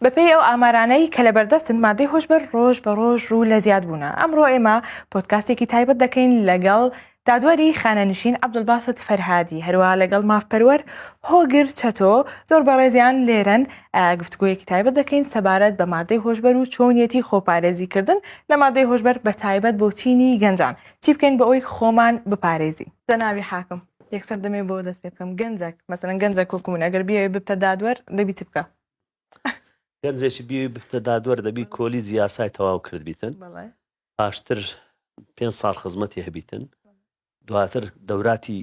بەپێی ئەو ئامارانەی کە لەبەردەستن مادەی هۆشبەر ڕۆژ بە ڕۆژ ڕوو لە زیادبوونە. ئەمڕۆ ئێمە پۆدکاستێکی تایبەت دەکەین لەگەڵ دادوەری خانەنشین عەبدولباست فەرهادی، هەروەها لەگەڵ مافپەروەر هۆگر چەتۆ، زۆر بەڕێزیان لێرەن، گفتوگۆیەکی تایبەت دەکەین سەبارەت بە مادەی هۆشبەر و چۆنیەتی خۆپارێزی کردن لە مادەی هۆشبەر بە تایبەت بۆ چینی گەنجان، چی بکەین بۆ ئەوەی خۆمان بپارێزین. جەنابی حاکم، یەکسەر دەمەوێت بەوە دەست پێ بکەم، گەنجەک، مەسەلەن گەنجەک وەکو من ئەگەر بیەوێت ببتە دادوەر دەبی چ بکا؟ گەنجێکی بیەوێت ببتە دادوەر دەبی کۆلیجی یاسای تەواو کردبیتن. پاشتر پێنج ساڵ خزمەتی هەبیتن دواتر دەوراتی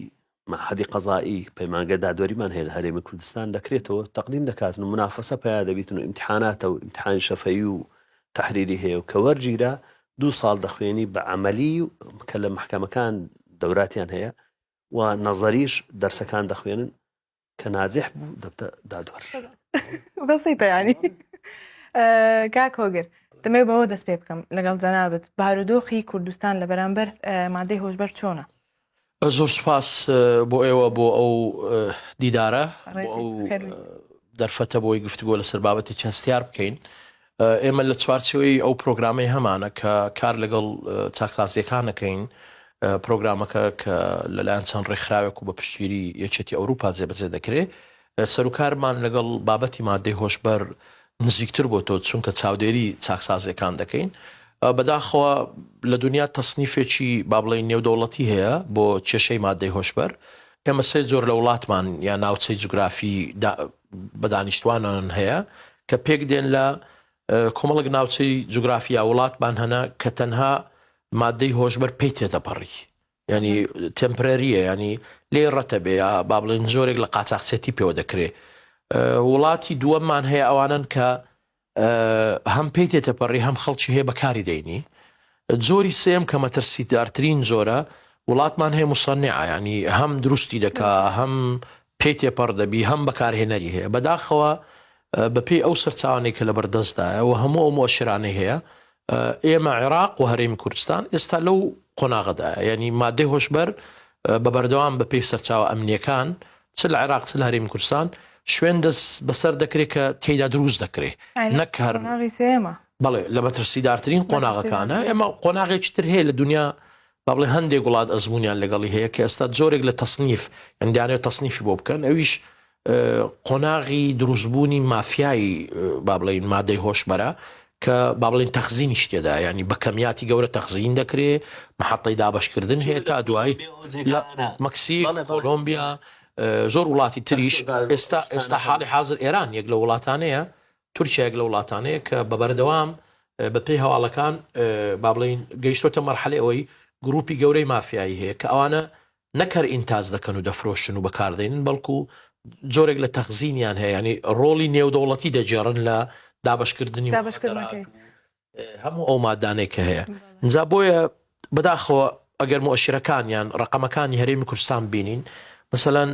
مەعهەدی قەزایی پەیمانگە دادوەریمان هەیە لە هەرێمی کوردستان دەکرێتەوە تەقدیم دەکاتن و منافەسە پیا دەبیتن و ئیمتحاناتە و ئیمتحانی شەفەیی و تەحریری هەیە و کە وەرگیرا دوو ساڵ دەخوێنی بە عەمەلی کە لە مەحکەمەکان دەوراتیان هەیە و نەزەریش دەرسەکان دەخوێنن کە ناجح بوو دەبتە دادوەر. بەسیتە ینی کاک هۆگر دەمەوێت بەوە دەست پێ بکەم لەگەڵ جەنابت بارودۆخی کوردستان لە بەرامبەر مادەی هۆشبەر چۆنە؟ زۆر سوپاس بۆ ئێوە بۆ ئەو دیدارە بۆ ئەو دەرفەتە بۆی گفتوگۆ لەسەر بابەتێکی هەستیار بکەین. ئێمە لە چوارچێوەی ئەو پرۆگرامەی هەمانە کە کار لەگەڵ چاکسازییەکان ئەکەین، پرۆگرامەکە کە لەلایەن چەند ڕێکخراوێک و بە پشتگیری یەکێتی ئەوروپا جێبەجێ دەکرێ، سەروکارمان لەگەڵ بابەتی مادەی هۆشبەر نزیکتر بۆتەوە، چونکە چاودێری چاکسازییەکان دەکەین. بەداخەوە لە دونیا تەسنیفێکی با بڵێین نێودەوڵەتی هەیە بۆ کێشەی مادەی هۆشبەر. ئێمە سێ جۆر لە وڵاتمان یا ناوچەی جوگرافی بە دانیشتوانان هەیە کە پێک دێن لە کۆمەڵک ناوچەی جوگرافی یا وڵاتمان هەنە کە تەنها مادەی هۆشبەر پێی تێدەپەڕی ینی temporary یە ینی لێ ڕەتە بێ یا با بڵێن زۆرێک لە قاچاخچێتی پێوە دەکرێ وڵاتی دووەممان هەیە ئەوانن کە هەم پێی تێتەپەڕی هەم خەڵکی هەیە بەکاری دەینی. جۆری سێیەم کە مەترسیدارترین جۆرە وڵاتمان هەیە مصنعە یانی هەم دروستی دەکا هەم پێی تێپەڕ دەبی هەم بەکارهێنەری هەیە بەداخەوە بەپێی ئەو سەرچاوانەی کە لەبەردەستدایە و هەموو ئەو مؤشرانەی هەیە ئێمە عێراق و هەرێمی کوردستان ئێستا لەو قۆناغەدایە یانی مادەی هۆشبەر بە بەردەوام بەپێی سەرچاوە ئەمنیەکان چ لە عێراق چ لە هەرێمی کوردستان شوێن دەست بەسەر دەکرێت کە تێیدا دروست دەکرێت نەک هەر قۆناغی سێیەمە. بەڵێ لە مەترسیدارترین قۆناغەکانە ئێمە قۆناغێکی تر هەیە لە دنیا با بڵێ هەندێک وڵات ئەزمونیان لەگەڵی هەیە کە ئێستا جۆرێک لە تەسنیف یان دەیانەوێت تەسنیفی بۆ بکەن ئەویش قۆناغی دروستبوونی مافیای با بڵێین مادەی هۆشبەرە کە با بڵێین تەخزینیش تێدا ینی بە کەمیاتی گەورە تەخزین دەکرێ محەتەی دابشکردن هەیە تا دوای لە مەکسیک کۆلۆمبیا زۆر وڵاتی تریش ئێستا ئێستا حاڵی حاضر ئێران یەک لە وڵاتانەیە تورکیا یەک لە وڵاتانەیە کە بە بەردەوام بە پێی هەواڵەکان با بڵێین گەیشتۆتە مەرحەلەی ئەوەی گروپی گەورەی مافیایی هەیە کە ئەوانە نەک هەر ئینتاج دەکەن و دەفرۆشن و بەکاردێنن بەڵکو جۆرێک لە تەخزینیان هەیە ینی ڕۆڵی نێودەوڵەتی دەگێڕن لە دابشکردنی دابشکردنەکەی هەموو ئەو مادانەی کە هەیە اینجا بۆیە بەداخەوە ئەگەر مؤشرەکان یان ڕقەمەکانی هەرێمی کوردستان بینین مثلەن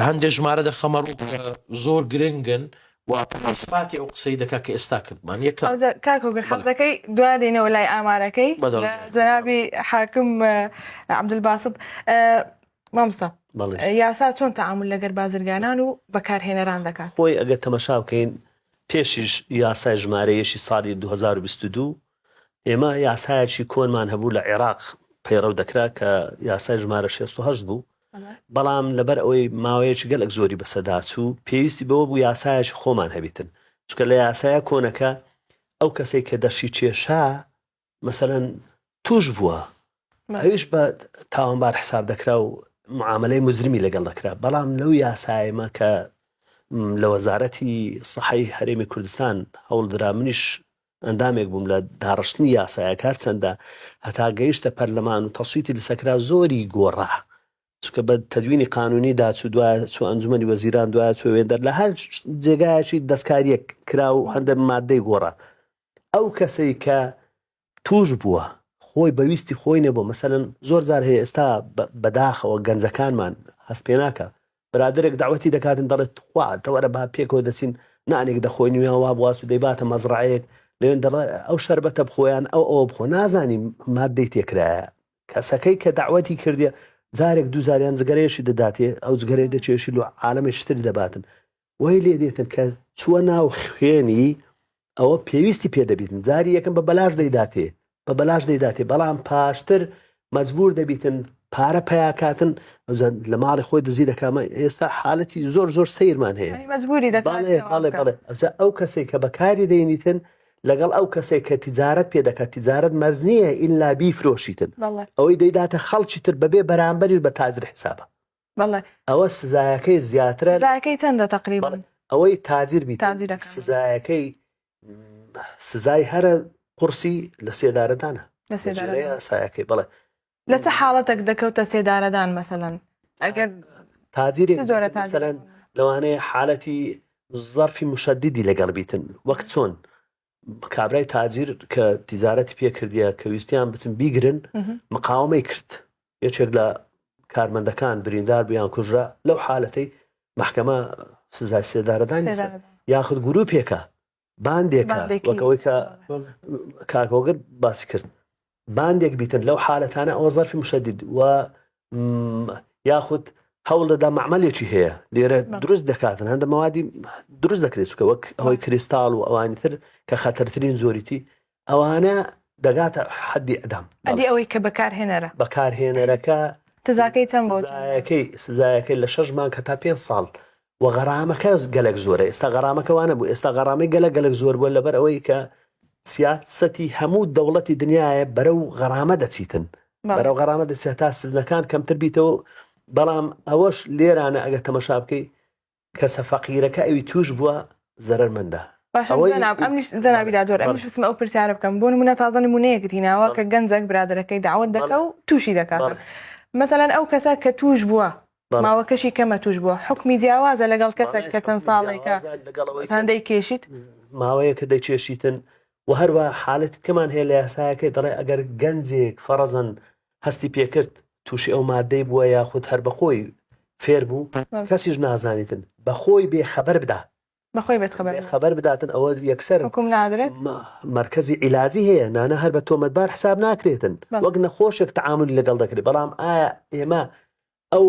هەندێک ژمارە دەخەمە ڕوو کە زۆر گرنگن و ئیسپاتی ئەو قسەی دەکا کە ئێستا کردمان یەکەم ئەوجا کاک هۆگر بەڵێ. حەزەکەی دوا دێینەوە لای ئامارەکەی بەدڵ. لە جەنابی حاکم عەبدولباسط مامۆستا بەڵێ. یاسا چۆن تەعامول لەگەر بازرگانان و بەکارهێنەران دەکات؟ خۆی ئەگەر تەمەشا بکەین پێشیش یاسای ژمارە یەکی ساڵی 2022 ئێمە یاسایەکی کۆنمان هەبوو لە عێراق پەیڕەو دەکرا کە یاسای ژمارە 68 بوو بەڵام لەبەر ئەوەی ماوەیەکی گەلک زۆری بەسەدا چوو پێویستی بەوە بوو یاسایەکی خۆمان هەبیتن چونکە لە یاسایە کۆنەکە ئەو کەسێک کە دەشی کێشا مەسەلەن توش بووە ئەویش بە تاوانبار حساب دەکرا و معاملەی مجرمی لەگەڵ دەکرا بەڵام لەو یاسایمە کە لە وەزارەتی سەحەی هەرێمی کوردستان هەوڵدرا منیش ئەندامێک بووم لە داڕشتنی یاسایەکە هەرچەندە هەتا گەیشتە پەرلەمان و تەسویتی لەسەکرا زۆری گۆڕا چونکە بە تەدوینی قانونی داچوو دوایە چوو ئەنجومەنی وەزیران دوایە چوو وێندەر لە هەر جێگایەکی دەستکاریەک کرا و هەندە مادەی گۆڕا ئەو کەسەی کە توش بووە خۆی بە ویستی خۆی نەبووە مەسەلەن زۆر جار هەیە ئێستا بەداخەوە گەنجەکانمان هەست پێ ناکا برادەرێک دەعوەتی دەکاتن دەڵێت تخوا تەوەرە با پێکەوە دەچین نانێک دەخۆین و یان وا بواچ و دەیباتە مەزرەعەیەک لەوێن دەڵێ ئەو شەربەتە بخۆیان ئەو ئەوە بخۆ نازانی مادەی تێکرایە کەسەکەی کە دەعوەتی کردیە جارێک دوو جاریان جگەرەیەشی دەداتێ ئەو جگەرەیە دەچێشی لۆ عالەمێکی تری دەباتن وای لێ دێتن کە. چووە ناو خوێنی ئەوە پێویستی پێ دەبیتن جاری یەکەم بە بەلاش دەیداتێ بە بەلاش دەیداتێ بەڵام پاشتر مەجبور دەبیتن پارە پیاکاتن لە ماڵی خۆی دزی دەکامە ئێستا حالەتی زۆر زۆر سیرمان هەیە مەجبوری دەکات ئەوجا ئەو کەسێک کە بەکاری دەینیتن لەگەڵ ئەو کەسێک کە تجارەت پێ دەکات تجارەت مەرج نییە ئیلا بیفرۆشیتن ئەوەی دەیداتە خەڵکی تر بەبێ بەرامبەریش بە تاجر حسابە بەڵێ. ئەوە سزایەکەی زیاترە. سزایەکەی چەندە تەقریبەن؟ بەڵێ ئەوەی تاجر بیت تاجرەکان. سزایەکەی سزای هەرە قوڕسی لە سێدارەدانە. لە سێدارەدان. یاسایەکەی بەڵێ. لە چ حاڵەتێک دەکەوتە سێدارەدان مەسەلەن ئەگەر تاجرێک چ جۆرە تاجر؟ مەسەلەن لەوانەیە حالەتی زەرفی مشەدیدی لەگەڵ بیتن وەک چۆن کابرای تاجیر کە تیجارەتی پێ کردیە کە ویستیان بچن بیگرن مقاومەی کرد یەکێک لە کارمەندەکان بریندار بوو یان کوژرا لەو حالەتەی مەحکەمە سزای سێدارەدانی سەر یاخود گروپێکە باندێکە وەک ئەوەی کە کاک هۆگر باسی کرد باندێک بیتن لەو حالەتانە ئەوە زەرفی مشەدید و یاخود هەوڵ دەدا مەعمەلێکی هەیە لێرە دروست دەکاتن هەندە مەوادی دروست دەکرێت چکە وەک ئەوەی کریستاڵ و ئەوانی تر کە خەتەرترین زۆریتی ئەوانە دەگاتە حەدی ئەدام. ئەدی ئەوەی کە بەکارهێنەرە؟ بەکارهێنەرەکە سزاکەی چەند بۆ چەند؟ سزایەکەی سزایەکەی لە شەش مانگ هەتا پێنج ساڵ و غەرامەکە گەلەک زۆرە ئێستا غەرامەکە وانە بوو ئێستا غەرامەی گەلەک گەلەک زۆر بووە لەبەر ئەوەی کە سیاسەتی هەموو دەوڵەتی دنیاە بەرەو غەرامە دەچیتن بەرەو غەرامە دەچێت تا سزنەکان کەمتر بیتەوە بەڵام ئەوەش لێرانە ئەگە تەمەشا بکەی کەسە فەقیرەکە ئەوی توش بووە زەرەر مەندە. باشە جەناب ئەمنیش جەنابی دادوەر ئەمنیش ویستم ئەو پرسیارە بکەم بۆ نمونە تازە نمونەیەکت هیناوە کە گەنجێک برادەرەکەی داوەت دەکا و تووشی دەکات مەسەلەن ئەو کەسە کە توش بووە ماوەکەشی کەمە توش بووە حکمی جیاوازە لەگەڵ کەسێک کە چەند ساڵێکە هەندەی کێشیت ماوەیەکە دەکێشیتن و هەروە حالەتی کەمان هەیە لە یاسایەکەی دەڵێ ئەگەر گەنجێک فەڕزن هەستی پێکرد تووشی ئەو مادەی بووە یاخود هەر بەخۆی فێر بوو کەسیش نازانیتن بەخۆی بێ خەبەر بدا بەخۆی بێت خەبەر خەبەر بداتن ئەوە یەکسەر حکوم نادرێت مەرکەزی عیلاجی هەیە نانە هەر بە تۆمەتبار حساب ناکرێتن وەک نەخۆشێک تعاملی لەگەڵ دەکرێت بەڵام ئایا ئێمە ئەو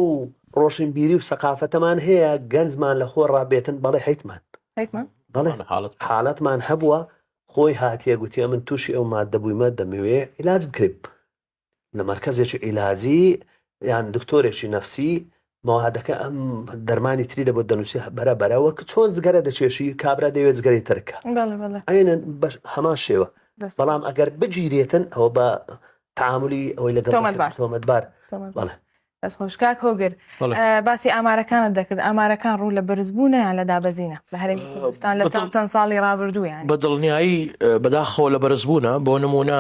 ڕۆشنبیری و سەقافەتەمان هەیە گەنجمان لە خۆ ڕابێتن بەڵێ هەیتمان بەڵێ حالەتمان هەبووە خۆی هاتیە گوتیە من تووشی ئەو مادە بوویمە دەمەوێ عیلاج بکرێم لە مەرکەزێکی عیلاجی یان دکتۆرێکی نەفسی مەوادەکە ئەم دەرمانی تری لە بۆ دەنووسی بەرە بەرە وەک چۆن جگەرە دەچێشی کابرا دەوێت جگەری ترکە عینەن بەش هەمان شێوە بەڵام ئەگەر بگیرێتن ئەوە بە تعاملی ئەوەی لەگەڵ تۆمەتبار بەڵێ دەست خۆش کاک هۆگر باسی ئامارەکانت دەکرد ئامارەکان ڕوو لە بەرزبوونە یان لە دابەزینە لە هەرێمی کوردستان لە چەند ساڵی ڕابردوو یان بە دڵنیایی بەداخەوە لە بەرزبوونە بۆ نمونە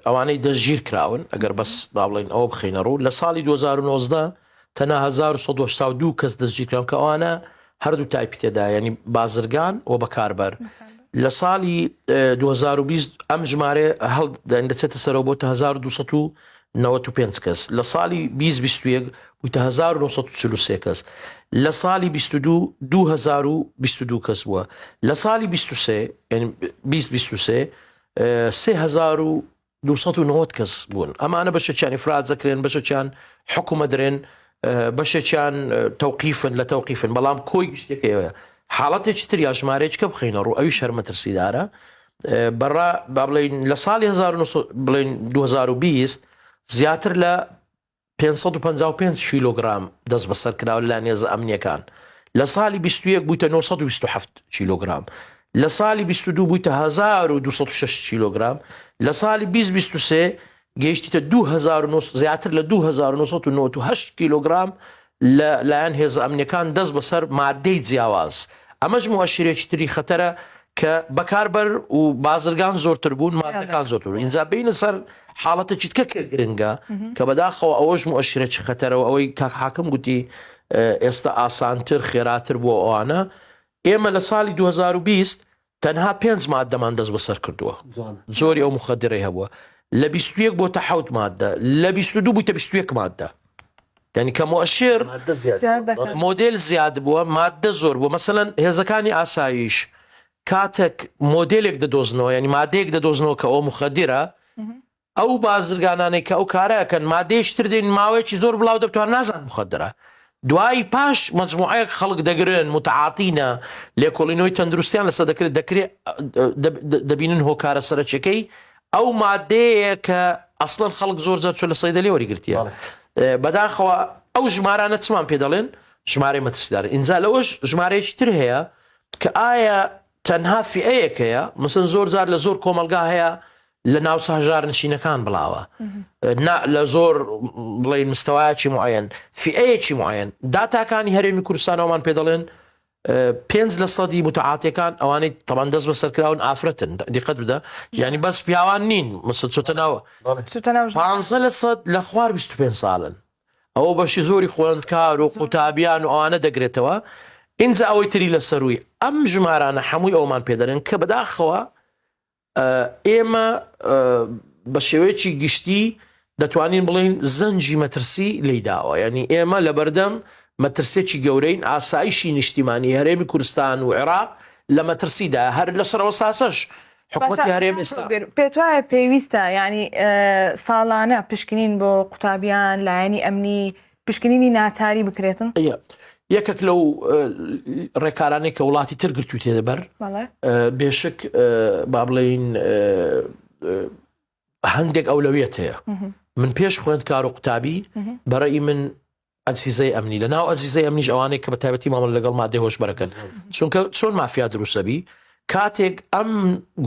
ئەوانەی دەستگیر کراون ئەگەر بەس با بڵێین ئەوە بخەینە ڕوو لە ساڵی 2019 تەنها 1182 کەس دەستگیر کراون کە ئەوانە هەردوو تایپی تێدا یعنی بازرگان و بەکاربەر لە ساڵی 2020 ئەم ژمارە هەڵ دەچێتە سەرەوە بۆ 1295 کەس لە ساڵی 2021 بوویتە 1943 کەس لە ساڵی 22 2022 کەس بووە لە ساڵی 23 2023 3290 کەس بوون ئەمانە بەشێکیان ئیفراج دەکرێن بەشێکیان حکومە درێن بەشێکیان تەوقیفن لە تەوقیفن بەڵام کۆی گشتەکەیەوە حاڵەتێکی تر یا ژمارەیەکی کە بخینە ڕوو ئەوی شەرمەترسیدارە بەڕا با بڵین لە ساڵی بڵین 2020 زیاتر لە 555 کیلۆگرام دەست بەسەر کراوە لەلایەن هێزە ئەمنییەکان، لە ساڵی 21 بوویتە 927 کیلۆگرام، لە ساڵی 22 بوویتە 1206 کیلۆگرام، لە ساڵی 2023 گەیشتیتە 2900 زیاتر لە 2998 کیلۆگرام لە لایەن هێزە ئەمنیەکان دەست بەسەر مادەی جیاواز ئەمەش موئەشیرێکی تری خەتەرە کە بەکاربەر و بازرگان زۆرتر بوون مادەکان زۆرتر بوون ئینجا بینە سەر حاڵەتێکی تکە کە گرنگە کە بەداخەوە ئەوەش موئەشیرێکی خەتەرەوە ئەوەی کاک حاکم گوتی ئێستا ئاسانتر خێراتر بووە ئەوانە ئێمە لە ساڵی 2020 تەنها پێنج مادەمان دەست بەسەر کردووە زۆری ئەو مخدرەی هەبووە لە 21 بۆتە حوت مادە لە 22 بوویتە 21 مادە یعنی کە مؤشر مۆدێل زیاد بووە مادە زۆر بووە مەسەلەن هێزەکانی ئاسایش کاتێک مۆدێلێک دەدۆزنەوە ینی مادەیەک دەدۆزنەوە کە ئەو مخدرە ئەو بازرگانانەی کە ئەو کارە ئەکەن مادەیەکی تر دێن ماوەیەکی زۆر بڵاو دەبتوان نازان مخدرە. دوای پاش مەجموعەیەک خەڵک دەگرن متعاتینە لێکۆڵینەوەی تەندروستیان لەسەر دەکرێت دەکرێت دەبینن هۆکارە سەرەکیەکەی ئەو مادەیە کە ئەسڵەن خەڵک زۆر جار چۆ لە سەیدەلی وەریگرتیە بەداخەوە ئەو ژمارانە چمان پێ دەڵێن ژمارەی مەترسیدار ئینجا لەوەش ژمارەیەکی تر هەیە کە ئایا تەنها فئەیەک هەیە مثلەن زۆر جار لە زۆر کۆمەڵگا هەیە لە ناوچە هەژارنشینەکان بڵاوە نا لە زۆر بڵێن مستەوایەکی معەن فئەیەکی معەن داتاکانی هەرێمی کوردستانەوەمان پێ دەڵێن پێنج لە سەدی متعاتەکان ئەوانەی تەمان دەست بەسەرکراون ئافرەتن دیقەت بدە یعنی بەس پیاوان نین مەسە چۆتە ناوە لە سەد لە خوار 25 ساڵن ئەوە بەشی زۆری خوێندکار و قوتابیان و ئەوانە دەگرێتەوە ئینجا ئەوەی تری لە سەروی ئەم ژمارانە هەمووی ئەومان پێدەرن کە بەداخەوە ئێمە بە شێوەیەکی گشتی دەتوانین بڵین زەنجی مەترسی لیداوە یعنی ئێمە لە بەردەم مەترسێکی گەورەین ئاسایشی نیشتیمانی هەرێمی کوردستان و عێراق لە مەترسیدا هەر لەسەرەوە ساسەش حکومەتی هەرێم ئێستا پێت وایە پێویستە یعنی ساڵانە پشکنین بۆ قوتابیان لایەنی ئەمنی پشکنینی ناچاری بکرێتن؟ یەکێک لەو ڕێکارانەی کە وڵاتی تر گرتوویتێ بەر بێشک با بڵێین هەندێک ئەولەویەت هەیە من پێش خوێندکار و قوتابی بەڕێی من ئەجهیزەی ئەمنی لە ناو ئەجهیزەی ئەمنیش ئەوانەی کە بە تایبەتی مامەڵە لەگەڵ مادەی هۆشبەرەکەن چونکە چۆن مافیا دروستەبی کاتێک ئەم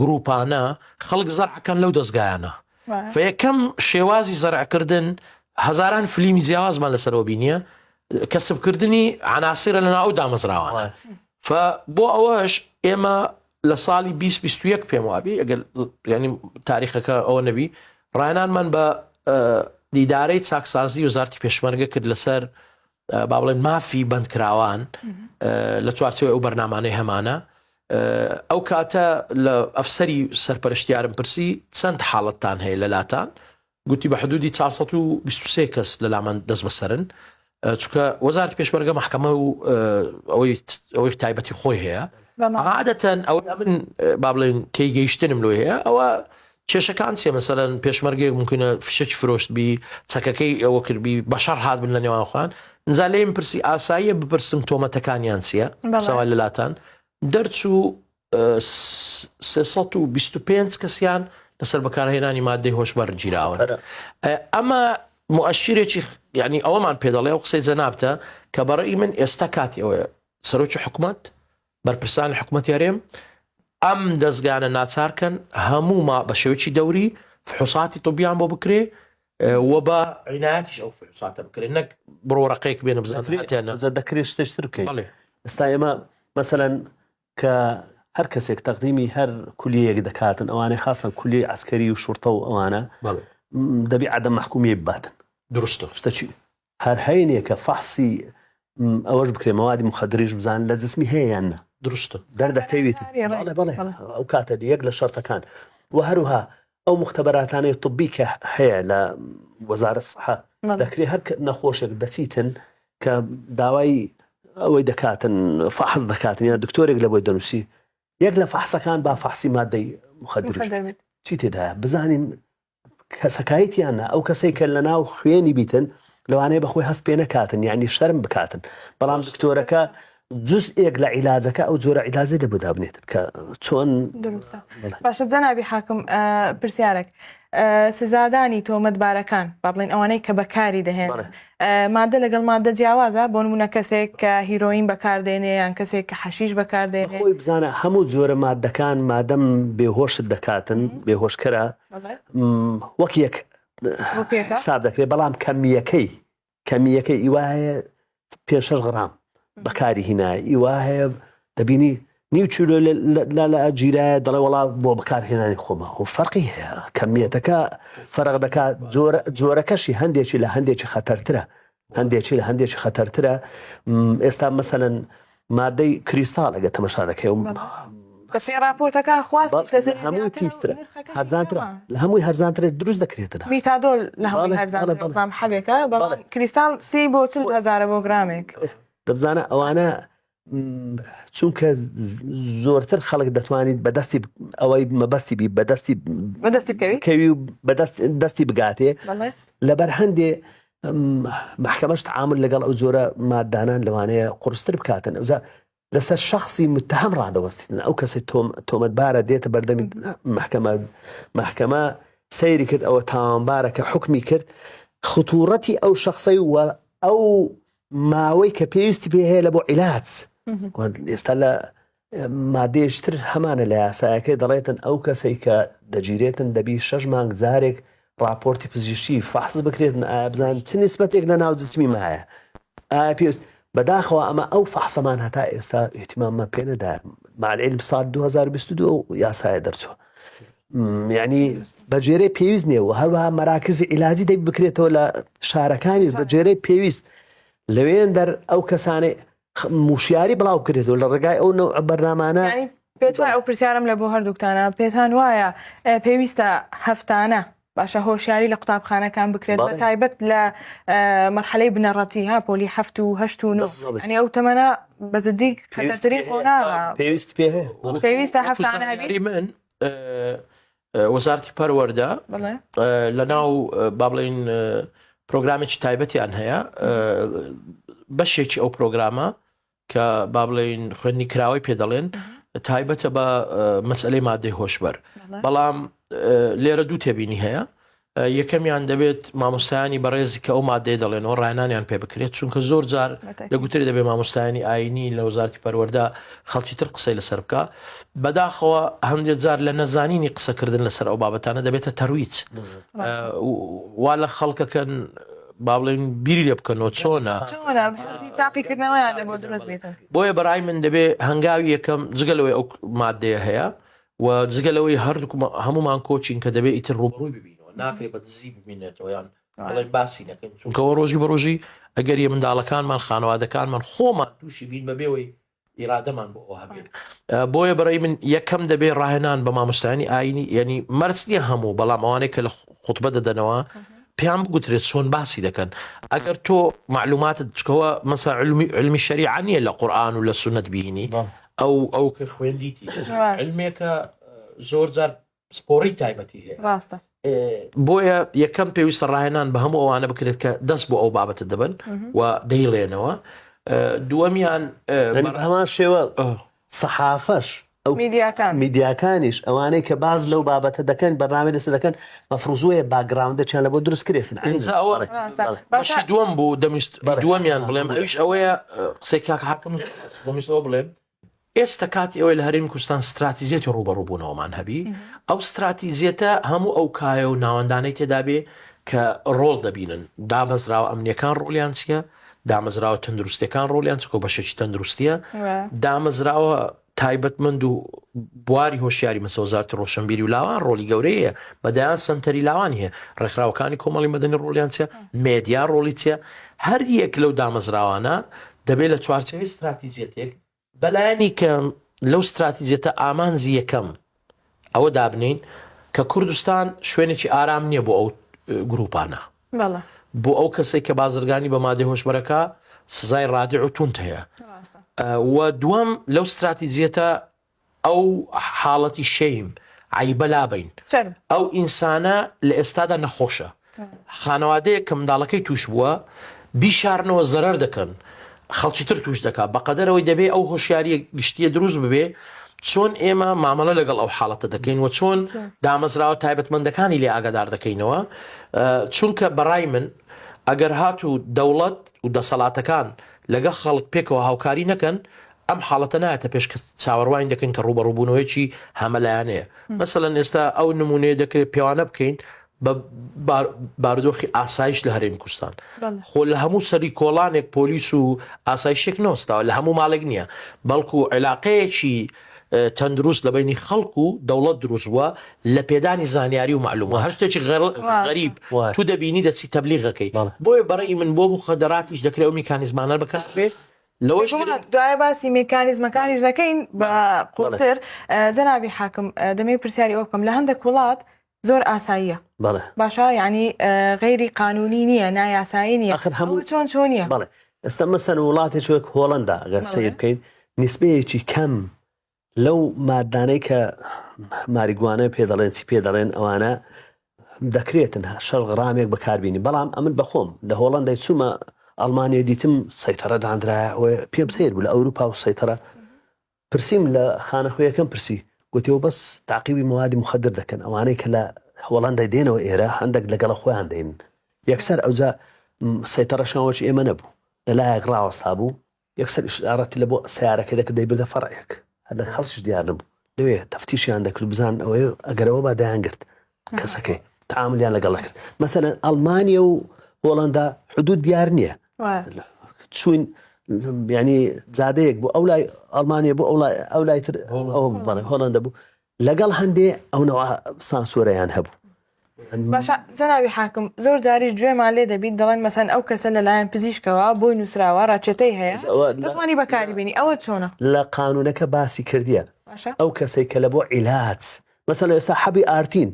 گروپانە خەڵک زەرعەکەن لەو دەستگایانە فەیەکەم شێوازی زەرعکردن هەزاران فلیمی جیاوازمان لەسەرەوە بینیە کەسبکردنی عناسیرە لە ناو دامەزراوانە ف بۆ ئەوەش ئێمە لە ساڵی 2021 پێم وابی ئەگەر ینی تاریخەکە ئەوە نەبی ڕاهێنانمان بە ئیدارەی چاکسازی وەزارتی پێشمەرگە کرد لەسەر با بڵێن مافی بەندکراوان لە چوارچێوەی ئەو بەرنامانەی هەمانە ئەو کاتە لە ئەفسەری سەرپەرشتیارم پرسی چەند حاڵەتتان هەیە لە لاتان گوتی بە حدودی 423 کەس لە لامان دەست بەسەرن چونکە وەزارەتی پێشمەرگە مەحکەمە و ئەوەی ئەوەی تایبەتی خۆی هەیە عادەتەن ئەوەی من با بڵێن تێگەیشتنم لۆی هەیە ئەوە کێشەکان چیە مەسەلەن پێشمەرگەیەک ممکنە فشەکی فرۆشت بی چەکەکەی ئەوە کردبی بەشەڕ هات بن لە نێوان خۆیان نزا لێم پرسی ئاساییە بپرسم تۆمەتەکانیان چییە سەوا لەلاتان دەرچوو 325 کەسیان لەسەر بەکارهێنانی مادەی هۆشبەر گیراون ئەمە مؤشرێکی یعنی ئەوەمان پێدەڵێ و قسەی جەنابتە کە بەڕێی من ئێستا کاتی ئەوەیە سەرۆکی حکومت بەرپرسانی حکومەتی هەرێم ئەم دەزگانە ناچارکەن هەموو ما بە شێوەیەکی دەوری فحوساتی طبیان بۆ بکرێ و بە عینایەتیش ئەو فحوساتە بکرێ نەک بڕۆ ڕقێک بێنە بزان هاتیانە دەکرێت شتێکتر بکەین ئێستا ئێمە مەسەلەن کە هەر کەسێک تەقدیمی هەر کولیەیەک دەکاتن ئەوانەی خاستن کولیەی عسکەری و شورتە و ئەوانە دەبی عدم محکومیە بباتن دروستە شتە چی هەر هەینێکە فەحسی ئەوەش بکرێ مەوادی مخدریش بزان لە جسمی هەیە یان نا دروستە دەردەکەویت بەڵێ بەڵێ ئەو کاتە یەک لە شەرتەکان و هەروها ئەو مختبەراتانەی طبی کە هەیە لە وەزارەت سحە دەکرێت هەر نەخۆشێک دەچیتن کە داوای ئەوەی دەکاتن فەحس دەکاتن یا دکتۆرێک لە بۆی دەنووسی یەک لە فەحسەکان با فەحسی مادەی مخدر چی تێدایە بزانین کەسەکایتیان نا ئەو کەسەی کە لەناو خوێنی بیتن لەوانەیە بەخۆی هەست پێ نەکاتن یعنی شەرم بکاتن بەڵام دکتۆرەکە جزئێک لە عیلاجەکە ئەو جۆرە عیلاجی لە بۆ دابنێت کە چۆن دروستە باشە جەنابی حاکم پرسیارێک سزادانی تۆمەتبارەکان با بڵێن ئەوانەی کە بەکاری دەهێن مادە لەگەڵ مادە جیاوازە بۆ نمونە کەسێک کە هیرۆین بەکاردێنێ یان کەسێک کە حەشیش بەکاردێنێ خۆی بزانە هەموو جۆرە مادەکان مادەم بێهۆشت دەکاتن بێهۆشکەرە وەک یەک حساب دەکرێت بەڵام کەمیەکەی کەمیەکەی ئیوا هەیە پێ شەش غرام بەکاری هینایە ئیوا هەیە دەبینی نیو چیلۆ لە لە گیرایە دەڵێ وەڵا بۆ بەکارهێنانی خۆمە و فەرقی هەیە کەمیەتەکە فەرق دەکات جۆرە جۆرەکەشی هەندێکی لە هەندێکی خەتەرترە هەندێکی لە هەندێکی خەتەرترە ئێستا مەسەلەن مادەی کریستاڵ ئەگە تەمەشا دەکەی و بەپێی ڕاپۆرتەکان خواست لەسەر هەمووی پیسترە هەرزانترە لە هەمووی هەرزانترە دروست دەکرێتە میتادۆل لە هەمووی هەرزانترە بزانم حەبێکە بەڵام کریستاڵ سی بۆ 40 هەزارە بۆ گرامێک. دەبزانە ئەوانە چونکە زۆرتر خەڵک دەتوانیت بەدەستی ئەوەی مەبەستی بی بەدەستی بەدەستی بکەوی کەوی و بەدەست دەستی بگاتێ لەبەر هەندێ. مەحکەمەش تعامل لەگەڵ ئەو جۆرە مادانان لەوانەیە قورستر بکاتن ئەوجا لەسەر شخصی متهم ڕادەوەستن ئەو کەسی تۆمەتبارە دێتە بەردەمی محکەمە محکەمە سەیری کرد ئەوە تاوانبارە کە حکمی کرد خطورەتی ئەو شخصی و ئەو ماوەی کە پێویستی پێ هەیە لە بۆ عیلاج ئێستا لە مادەیەکی تر هەمانە لە یاسایەکەی دەڵێتن ئەو کەسەی کە دەگیرێتن دەبی شەش مانگ جارێک ڕاپۆرتی پزیشکی فەحس بکرێتن ئایا بزان چ نیسبەتێک لە ناو جسمی مایە ئایا پێویست بەداخەوە ئەمە ئەو فەحسەمان هەتا ئێستا ئیهتیماممان پێ نەدا مع العلم سال 2022 ئەو یاسایە دەرچووە یعنی بە جێرەی پێویست نییە و هەروەها مەراکزی عیلاجی دەبی بکرێتەوە لە شارەکانی بە جێرەی پێویست لەوێن دەر ئەو کەسانەی وشیاری بڵاو بکرێتەوە لە ڕێگای ئەو نەوع بەرنامانە. یانی پێت وایە ئەو پرسیارم لە بۆ هەردووکتانە پێتان وایە پێویستە هەفتانە باشە هۆشیاری لە قوتابخانەکان بکرێت بە تایبەت لە مەرحەلەی بنەڕەتی ها پۆلی هەفت و هەشت و نۆ یانی ئەو تەمەنە بە جدی خەتەرترین قۆناغە پێویست پێ هەیە پێویستە هەفتانە هەبێت من وەزارەتی پەروەردە لە ناو با بڵێین پرۆگرامێکی تایبەتیان هەیە بەشێکی ئەو پرۆگرامە کە با بڵێین خوێندنی کراوەی پێ دەڵێن تایبەتە بە مەسئلەی مادەی هۆشبەر بەڵام لێرە دوو تێبینی هەیە یەکەمیان دەبێت مامۆستایانی بەڕێزی کە ئەو مادەیە دەڵێنەوە ڕاهێنانیان پێ بکرێت چونکە زۆر جار دەگوترێت دەبێت مامۆستایانی ئاینی لە وەزارەتی پەروەردە خەڵکی تر قسەی لەسەر بکە بەداخەوە هەندێک جار لە نەزانینی قسەکردن لەسەر ئەو بابەتانە دەبێتە تەرویج وا لە خەڵکەکەن با بڵێن بیری لێ بکەنەوە چۆنە تاقیکردنەوەیان لە بۆ دروست بێتن بۆیە بەڕای من دەبێ هەنگاوی یەکەم جگە لەوەی ئەو مادەیە هەیە و جگە لەوەی هەردووک هەموومان کۆچین کە دەبێت ئیتر ڕووبەڕووی ببینەوە ناکرێت بە دزی ببینێتەوە یان بڵێن باسی نەکەین چونکەوە ڕۆژی بە ڕۆژی ئەگەر یە منداڵەکانمان خانەوادەکانمان خۆمان تووشی بین بەبێەوەی ئیرادەمان بۆ ئەوە هەبێت بۆیە بەڕێی من یەکەم دەبێ ڕاهێنان بە مامۆستایانی ئاینی یعنی مەرج نییە هەموو بەڵام ئەوانەی کە لە خوتبە دەدەنەوە پێیان بگوترێت چۆن باسی دەکەن ئەگەر تۆ معلوماتت چکەوە مەسا علمی علمی شەریعە نییە لە قورئان و لە سوننەت بینی ئەو ئەو کە خوێندیتی علمێکە زۆر جار پسپۆڕی تایبەتی هەیە ڕاستە بۆیە یەکەم پێویستە ڕاهێنان بە هەموو ئەوانە بکرێت کە دەست بۆ ئەو بابەتە دەبن و دەیڵێنەوە دووەمیان هەمان شێوە سەحافەش ئەو میدیاکان میدیاکانیش ئەوانەی کە باز لەو بابەتە دەکەن بەرنامەی لەسەر دەکەن مەفروزوەیە background ەکیان لە بۆ دروست کرێتن ئینجا ئەوە بەشی دووەم بوو دەمویست دووەمیان بڵێم ئەویش ئەوەیە قسەی کاک حاکم دەمویست ئەوە بڵێم ئێستا کاتی ئەوەی لە هەرێمی کوردستان ستراتیزیەتی ڕووبەڕووبوونەوەمان هەبی ئەو ستراتیزیەتە هەموو ئەو کایە و ناوەندانەی تێدابێ کە ڕۆڵ دەبینن دامەزراوە ئەمنیەکان ڕۆلیان چییە دامەزراوە تەندروستیەکان ڕۆلیان چکۆ بەشێکی تەندروستیە دامەزراوە تایبەتمەند و بواری هۆشیاری مەسە وەزارەتی ڕۆشنبیری و لاوان ڕۆلی گەورەی هەیە بە دەیان سەنتەری لاوانی هەیە ڕێکخراوەکانی کۆمەڵی مەدەنی ڕۆلیان چیە مێدیا ڕۆلی چیە هەر یەک لەو دامەزراوانە دەبێت لە چوارچێوەی ستراتیجیەتێک بەلایەنی کەم لەو ستراتیجیەتە ئامانجی یەکەم ئەوە دابنین کە کوردستان شوێنێکی ئارام نییە بۆ ئەو گروپانە بۆ ئەو کەسێک کە بازرگانی بە مادەی هۆشبەرەکە سزای ڕادع و توند هەیە و دووەم لەو ستراتیجیەتە ئەو حاڵەتی shame عەیبە لابەین ئەو ئینسانە لە ئێستادا نەخۆشە خانەوادەیەک کە منداڵەکەی توش بووە بیشارنەوە زەرەر دەکەن خەڵکی تر توش دەکات بەقەدەرەوەی دەبێ ئەو هۆشیاریە گشتیە دروست ببێ چۆن ئێمە مامەڵە لەگەڵ ئەو حاڵەتە دەکەین و چۆن دامەزراوە تایبەتمەندەکانی لێ ئاگادار دەکەینەوە چونکە بەڕای من ئەگەر هات و دەوڵەت و دەسەڵاتەکان لەگەڵ خەڵک پێکەوە هاوکاری نەکەن ئەم حاڵەتە نایەتە پێش کە چاوەڕوانی دەکەین کە ڕووبەڕووبوونەوەیەکی هەمەلایەنەیە مەسەلەن ئێستا ئەو نمونەیە دەکرێت پێوانە بکەین بە بارودۆخی ئاسایش لە هەرێمی کوردستان خۆ لە هەموو سەری کۆڵانێک پۆلیس و ئاسایشێک نەوەستاوە لە هەموو ماڵێک نییە بەڵکو عێلاقەیەکی تەندروست لە بینی خەڵک و دەوڵەت دروست بووە لە پێدانی زانیاری و معلوم هەر شتێکی غەریب تو دەبینی دەچی تەبلیغەکەی بۆیە بەڕێی من بۆ مخدراتیش دەکرێت ئەو میکانیزمانە بەکاربێت لەوەش دوای باسی میکانیزمەکانیش دەکەین بە قوڵتر جەنابی حاکم دەمەوێت پرسیاری ئەوە بکەم لە هەندێک وڵات زۆر ئاساییە بەڵێ باشە یعنی غەیری قانونی نییە نایاسایی نییە ئەخر هەموو چۆن چۆنیە بەڵێ ئێستا مەسەن وڵاتێک وەک هۆڵندا گەر سەیر بکەین نیسبەیەکی کەم لەو مادانەی کە ماریگوانە پێ دەڵێن چی پێ دەڵێن ئەوانە. دەکرێتن شەش غرامێک بەکاربینی بەڵام ئەمن بەخۆم لە هۆڵندای چوومە ئەڵمانیا دیتم سەیتەرە دانرایە پێم سەیر بوو لە ئەوروپا و سەیتەرە پرسیم لە خانەخوێیەکەم پرسی گوتی ئەوە بەس تاقیبی موادی مخدر دەکەن ئەوانەی کە لە هۆڵەندای دێنەوە ئێرە هەندێک لەگەڵە خۆیان دێنن یەکسەر ئەوجا سەیتەڕەشیان وەکی ئێمە نەبوو لەلایەک ڕاوەستا بوو یەکسەر ئیشارەتی لە بۆ سیارەکەی دەکرد دەیبردە فەرعێک هەر لە خەڵکیش دیار نەبوو لەوێ تەفتیشیان دەکرد بزان ئەوەیە ئەگەرەوە با دەیانگرت کەسەکەی تعاملیان لەگەڵ دەکرد مەسەلەن ئەڵمانیا و هۆڵەندا حدود دیار نییە چوین ینی جادەیەک بوو ئەو لای ئەڵمانیا بۆ ئەو لای ئەو لای تر ئەو بەڵێ هۆڵەندە بوو لەگەڵ هەندێ ئەو نەوە سانسۆرەیان هەبوو باشە جەنابی حاکم زۆر جاریش گوێمان لێ دەبیت دەڵێن مەسەن ئەو کەسە لەلایەن پزیشکەوە بۆی نووسراوە ڕاچێتەی هەیە دەتوانی بەکاری بینی ئەوە چۆنە؟ لە قانونەکە باسی کردیە ئەو کەسەی کە لە بۆ عیلاج مەسەلەن ئێستا حەبی ئارتین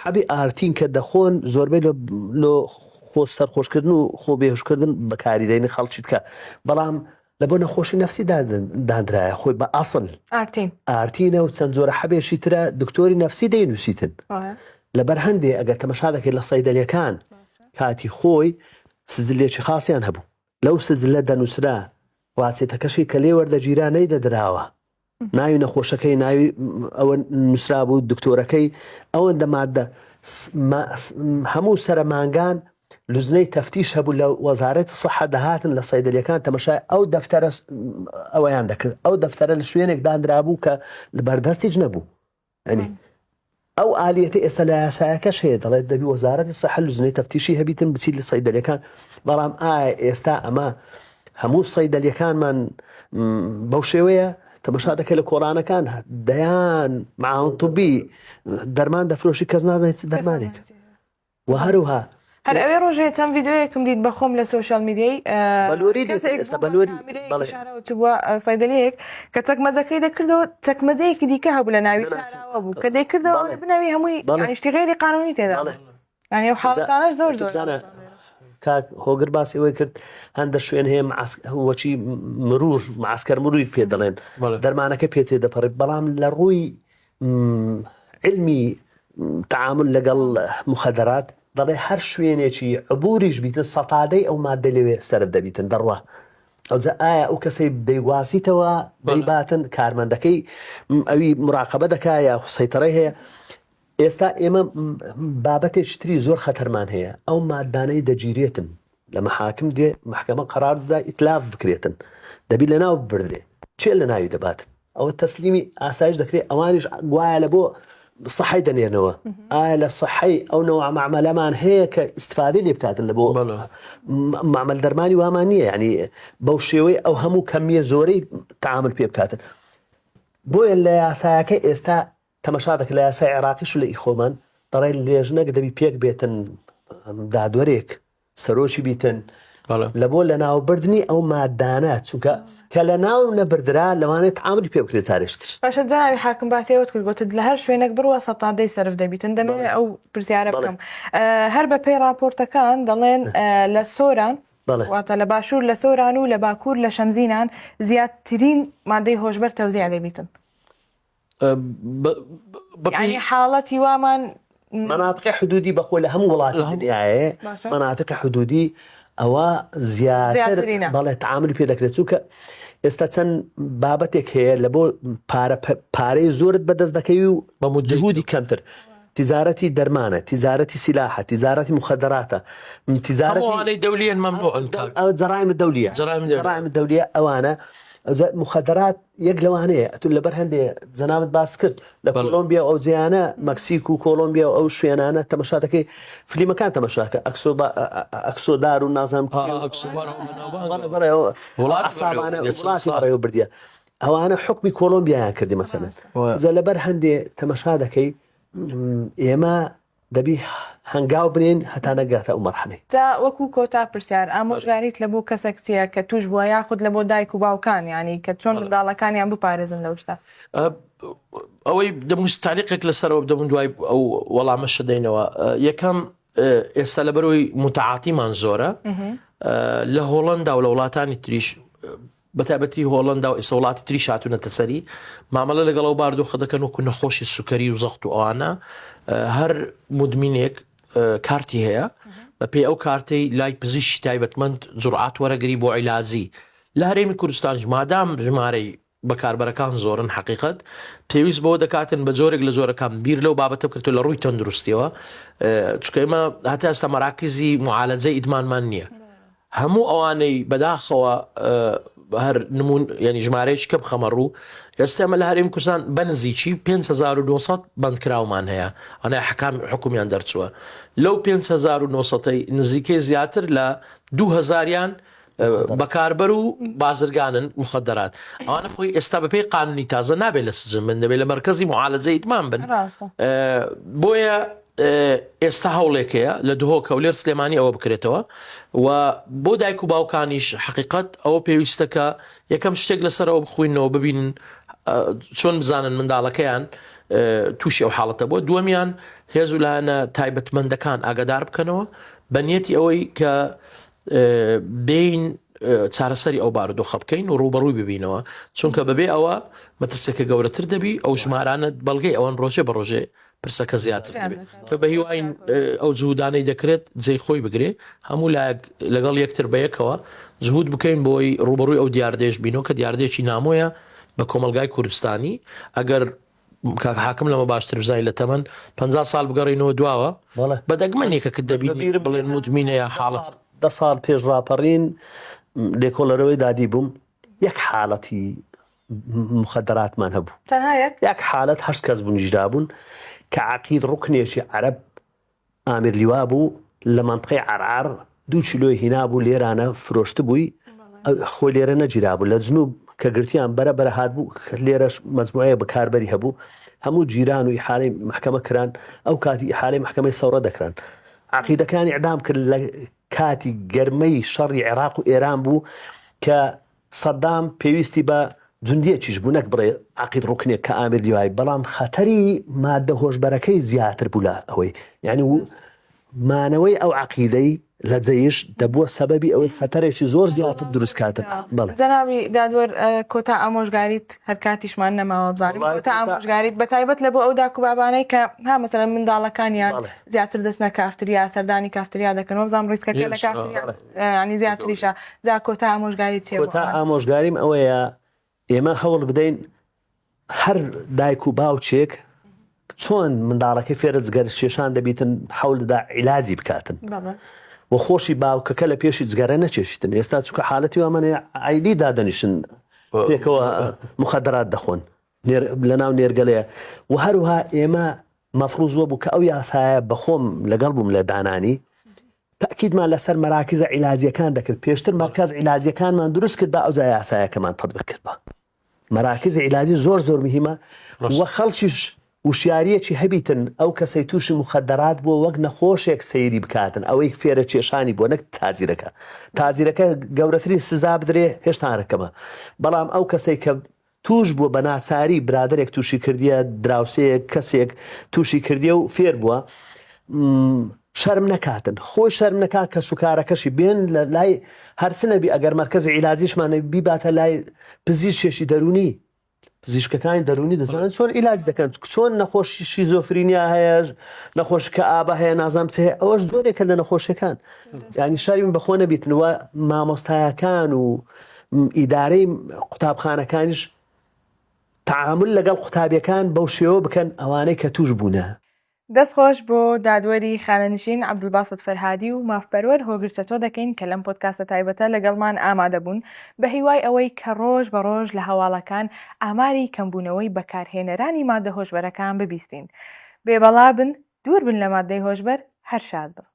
حەبی ئارتین کە دەخۆن زۆربەی لە لۆ خۆ سەرخۆشکردن و خۆ بێهوشکردن بەکاری دەین خەڵکی تکە بەڵام لە بۆ نەخۆشی نەفسی دانرایە خۆی بە ئەسڵ ئارتین ئارتینە و چەند جۆرە حەبێکی ترە دکتۆری نەفسی دەینووسیتن لەبەر هەندێ ئەگەر تەمەشا دەکەیت لە سەیدەلیەکان کاتی خۆی سجلێکی خاصیان هەبوو لەو سجلە دەنووسرا ڕاچێتەکەشی کە لێ وەردەگیرا نەیدەدراوە ناوی نەخۆشەکەی ناوی ئەوە نووسرابوو دکتۆرەکەی ئەوەندە مادە هەموو سەرە مانگان لوجنەی تەفتیش هەبوو لە وەزارەتی سەحە دەهاتن لە سەیدەلیەکان تەمەشای ئەو دەفتەرە ئەوەیان دەکرد ئەو دەفتەرە لە شوێنێک دانرابوو کە لە بەردەستیش نەبوو ئەنی ئەو ئالیەتە ئێستا لە یاسایەکەش هەیە دەڵێت دەبی وەزارەتی سەحە لوجنەی تەفتیشی هەبیتن بچیت لە سەیدەلیەکان بەڵام ئایا ئێستا ئەمە هەموو سەیدەلیەکانمان بەو شێوەیە تەمەشا دەکەی لە کۆڵانەکان دەیان معاون طبی دەرمان دەفرۆشی کەس نازانێت چ دەرمانێک و هەروها هەر ئەوێ ڕۆژێ چەند ڤیدیۆیەکم دیت بە خۆم لە سۆشیال میدیای بەلۆری دێت ئێستا بەلۆری بەڵێ چووە سایدەلیەک کە چەکمەجەکەی دەکردەوە چەکمەجەیەکی دیکە هەبوو لە ناوی شاراوە بوو کە دەیکردەوە لە بناوی هەمووی یانی شتی غەیری قانونی تێدا یانی ئەو حاڵەتانەش زۆر زۆر بزانە کاک هۆگر باسی ئەوەی کرد هەندە شوێن هەیە وەچی مرور معسکەر مروری پێ دەڵێن دەرمانەکە پێ تێدەپەڕێت بەڵام لە ڕووی علمی تعامل لەگەڵ مخدرات دەڵێ هەر شوێنێکی عبوریش بیتن سەتادەی ئەو مادە لەوێ سەرف دەبیتن دەڕوا ئەوجا ئایا ئەو کەسەی دەیگوازیتەوە دەیباتن کارمەندەکەی ئەوی مراقبە دەکا یا سەیتەڕەی هەیە ئێستا ئێمە بابەتێکی تری زۆر خەتەرمان هەیە ئەو مادانەی دەگیرێتن لە مەحاکم دێ محکەمە قەرار دەدا ئیتلاف بکرێتن دەبی لە ناو ببردرێ چێ لە ناوی دەباتن ئەوە تەسلیمی ئاسایش دەکرێت ئەوانیش گوایە لە بۆ سەحەی دەنێرنەوە ئایا لە سەحەی ئەو نەوە مەعمەلەمان هەیە کە ئیسفادەی لێ بکاتن لە بۆ مەعمەل دەرمانی وامان نییە یعنی بەو شێوەی ئەو هەموو کەمیە زۆرەی تعامل پێ بکاتن بۆیە لە یاسایەکە ئێستا تەمەشا دەکە لە یاسای عێراقیش و لە ئی خۆمان دەڵێن لێژنەک دەبی پێک بێتن دادوەرێک سەرۆکی بیتن لە بۆ لەناوبردنی ئەو مادانە چونکە کە لە ناو نەبردرا لەوانەیە تعاملی پێ بکرێت جارێشتر. باشە جەنابی حاکم باسی ئەوەت کرد گۆتت لە هەر شوێنێک بڕوا سەتادەی سەرف دەبیتن دەمەوێ ئەو پرسیارە بکەم هەر بە پێی ڕاپۆرتەکان دەڵێن لە سۆران واتە لە باشوور لە سۆران و لە باکوور لە شەمزینان زیاترین مادەی هۆشبەر تەوزیع دەبیتن. یانی حاڵەتی وامان. مەناتقی حدودی بەخۆ لە هەموو وڵاتی دنیایێ مەناتقی حدودی ئەوە زیاتر بەڵێ تعاملی پێ دەکرێت چونکە ئێستا چەند بابەتێک هەیە لە بۆ پارە پارەی زۆرت بەدەست دەکەوی و بە مجهودی کەمتر تیجارەتی دەرمانە تیجارەتی سیلاحە تیجارەتی مخدراتە تیجارەتی دەولیەن مەمنوع جەرائم دەولیە جەرائم دەولیە ئەوانە مخدرات یەک لەوانەیە ئەتو لەبەر هەندێ جەنابت باست کرد لە کۆلۆمبیا و ئەو جێیانە مەکسیک و کۆلۆمبیا و ئەو شوێنانە تەمەشا دەکەی فلیمەکان تەمەشاکە ئەکسۆ ئەکسۆدار و نازانم بەڵێ وڵات عەسابانە وڵاتی بەڕێوە بردیە ئەوانە حکمی کۆلۆمبیایان کردی مەسەلەن جا لەبەر هەندێ تەمەشا دەکەی ئێمە دەبی هەنگاو بنێین هەتا نەگاتە ئەو مەرحەلەی. جا وەکو کۆتا پرسیار ئامۆژگاریت لە بۆ کەسەک چیە کە توش بوە یاخود لە بۆ دایک و باوکان یانی کە چۆن منداڵەکانیان بپارێزن لەو شتە؟ ئەوەی دەمویست تالیقێک لەسەرەوە بدەم و دوای ئەو وەڵامەشە دەینەوە یەکەم ئێستا لەبەرەوەی متعاتیمان زۆرە لە هۆڵندا و لە وڵاتانی تریش بەتایبەتی هۆڵەندا و ئێستا وڵاتی تریش هاتوونەتە سەری، مامەڵە لەگەڵ ئەو باردۆخە دەکەن وەکو نەخۆشی سوکەری و زەخت و ئەوانە، هەر مدمینێک کارتی هەیە بەپێی ئەو کارتەی لای پزیشکی تایبەتمەند جورعات وەرەگری بۆ عیلاجی لە هەرێمی کوردستانش مادام ژمارەی بەکاربەرەکان زۆرن حەقیقەت پێویست بەوە دەکاتن بە جۆرێک لە جۆرەکان بیر لەو بابەتە بکرێتەوە لە ڕووی تەندروستیەوە چونکە ئێمە هەتا ئێستا مەراکزی معالەجەی ئیدمانمان نییە هەموو ئەوانەی بەداخەوە هەر نمون یعنی ژمارەیەکی کە بخەمە ڕوو ئێستا ئەمە لە هەرێم کوردستان بە نزیکی 5900 بەندکراومان هەیە ئەنە حکام حکومیان دەرچووە لەو 5900 نزیکەی زیاتر لە 2000یان بەکاربەر و بازرگانن مخدرات ئەوانە خۆی ئێستا بەپێی قانونی تازە نابێت لە سجن بن دەبێت لە مەرکەزی معالەجە ئیدمان بن بۆیە ئێستا هەوڵێک هەیە لە دهۆک هەولێر سلێمانی ئەوە بکرێتەوە و بۆ دایک و باوکانیش حقیقت ئەوە پێویستە کە یەکەم شتێک لەسەرەوە بخوینەوە ببینن چۆن بزانن منداڵەکەیان تووشی ئەو حاڵەتە بووە دووەمیان هێز و لایەنە تایبەتمەندەکان ئاگادار بکەنەوە بە نیەتی ئەوەی کە بین چارەسەری ئەو بارودۆخە بکەین و ڕوبەڕووی ببینەوە چونکە بەبێ ئەوە مەترسەکە گەورەتر دەبی ئەو ژمارانە بەڵگەی ئەوەن ڕۆژێ بە ڕۆژێ پرسەکە زیاتر دەبێت کە بە هیواین ئەو جهودانەی دەکرێت جێی خۆی بگرێ هەموو لایەک لەگەڵ یەکتر بە یەکەوە جهود بکەین بۆی ڕوبەڕووی ئەو دیاردەیەش بینەوە کە دیاردەیەکی نامۆیە بە کۆمەڵگای کوردستانی ئەگەر کاک حاکم لەمە باشتر بزانانی لە تەمەن 50 ساڵ بگەڕینەوە دواوە بە دەگمەن یەکەکە دەبینی بڵێن مدمینە یا حاڵەت. دە ساڵ پێش ڕاپەڕین لێکۆڵەرەوەی دادی بووم یەک حاڵەتی مخدراتمان هەبوو تەنها یەک؟ یەک حالەت هەشت کەس بوون گیرابوون کە عەقید ڕوکنێکی عەرەب ئامیر لیوا بوو لە مەنتقەی عەرعەر دوو کیلۆی هینابوو لێرانە فرۆشتبووی خۆی لێرە نەگیرابوو لە جنوب کە گرتیان بەرە بەرە هاتبوو لێرەش مەجموعەیە بەکاربەری هەبوو هەموو جیران و ئیحالەی مەحکەمە کران ئەو کاتی ئیحالەی مەحکەمەی سەورە دەکران عەقیدەکانی ئیعدام کرد لە کاتی گەرمەی شەڕی عێراق و ئێران بوو کە سەدام پێویستی بە جوندیەکیش بوو نەک بڵێ عەقید ڕوکنێک کە ئامیر لیوای بەڵام خەتەری مادە هۆشبەرەکەی زیاتر بوو لە ئەوەی یعنی و مانەوەی ئەو عەقیدەی لە جەیش دەبووە سەبەبی ئەوەی خەتەرێکی زۆر زیاتر دروست کاتن بەڵێ. جەنابی دادوەر کۆتا ئامۆژگاریت هەر کاتیشمان نەماوە بزانم کۆتا ئامۆژگاریت بە تایبەت لە بۆ ئەو داک و بابانەی کە ها مەسەلەن منداڵەکانیان زیاتر دەستنە کافتریا سەردانی کافتریا دەکەن وەبزانم ڕیسکەکە لە کافتریا ینی زیاتریشە جا کۆتا ئامۆژگاری چیە کۆتا ئامۆژگاریم ئەوەیە ئێمە هەوڵ بدەین هەر دایک و باوچێک چۆن منداڵەکەی فێرە جگەر کێشان دەبیتن حەول دەدا عیلاجی بکاتن و خۆشی باوکەکە لە پێشی جگەرە نەچێشتن ئێستا چونکە حالەتی وامانەیە عیلی دادەنیشن پێکەوە مخدرات دەخۆن لەناو نێرگەلەیە و هەروها ئێمە مەفروز وەبوو کە ئەو یاسایە بەخۆم لەگەڵ بووم لە دانانی تەئکیدمان لەسەر مەراکزە عیلاجیەکان دەکرد پێشتر مەرکەز عیلاجیەکانمان دروست کرد با ئەوجا یاسایەکەمان تەتبیق کرد با مەراکز عیلاجی زۆر زۆر مهمە و خەڵکیش وشیاریەکی هەبیتن ئەو کەسەی تووشی مخدرات بووە وەک نەخۆشێک سەیری بکاتن ئەوەی فێرە کێشانی بووە نەک تاجیرەکە تاجیرەکە گەورەترین سزا بدرێ هێشتا رەکەمە بەڵام ئەو کەسەی کە توش بووە بە ناچاری برادەرێک توشی کردیە دراوسێیەک کەسێک توشی کردیە و فێر بووە شەرم نەکاتن خۆی شەرم نەکات کە سوکارەکەشی بێن لە لای هەرچ نەبی ئەگەر مەرکەزی عیلاجیشمان بیباتە لای پزیشکێکی دەرونی پزیشکەکانی دەرونی دەزانن چۆن عیلاج دەکەن چۆن نەخۆشی شیزۆفرینیا هەیە نەخۆش کە ئابە هەیە نازام چ هەیە ئەوەش جۆرێکە لە نەخۆشیەکان ینی شەرم بەخۆ نەبیتنەوە مامۆستایەکان و ئیدارەی قوتابخانەکانیش تەعامول لەگەڵ قوتابیەکان بەو شێوە بکەن ئەوانەی کە توش بوونە. دەست خۆش بۆ دادوەری خانەنشین عەبدولباست فەرهادی و مافپەروەر هۆگر چەتۆ دەکەین کە لەم پۆدکاستە تایبەتە لەگەڵمان ئامادە بوون بە هیوای ئەوەی کە ڕۆژ بە ڕۆژ لە هەواڵەکان ئاماری کەمبوونەوەی بەکارهێنەرانی ماددە هۆشبەرەکان ببیستین. بێ بەڵا بن، دوور بن لە ماددەی هۆشبەر، هەر شاد بن.